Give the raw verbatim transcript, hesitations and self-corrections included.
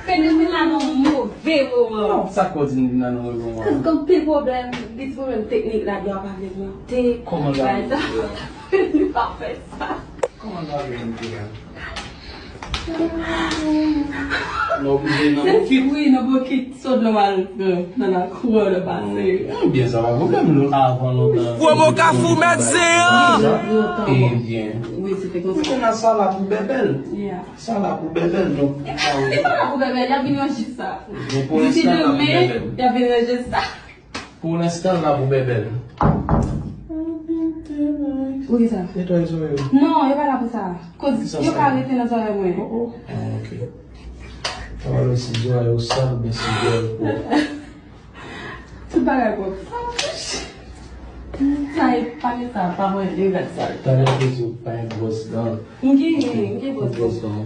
Fè nou vin la nan move moman. Sa k fè w di nou vin la nan move moman? Paske anpil pwoblèm, li di pwoblèm teknik la, yo ap avle monte. Kòman l ap monte a? Li pa fè sa. Kòman l ap monte a? Nan oblije nan bokit. Wi, nan bokit. Sot dlo al nan lakou an, nan pase. Ebyen, sa pa pwoblèm, nou avan lontan. Pwomo Kafou mèt zen an. Ebyen. Wi, se te konsa. Kounye a sa la pou bèbèl. Yeah. Sa la pou bèbèl, donk. E pa la pou bèbèl, y ap vin ranje sa. Men pou lenstan la pou bèbèl. Y ap vin ranje sa. Pou lenstan la pou bèbèl. Pou ki sa? Netwaye zòrèy yo. Non, yo pa la pou sa. Koz yo ka rete nan zòrèy mwen. Oh, oh. Ah, ok. Sa pa vle si zòrèy ou sal, oubyen si zòrèy ou pwòp. Tout bagay pwòp. Sa e pa gen sa, pa mwen, e gad sa. Talè te di w pa gen bwòs dan. M gen, m gen bwòs dan.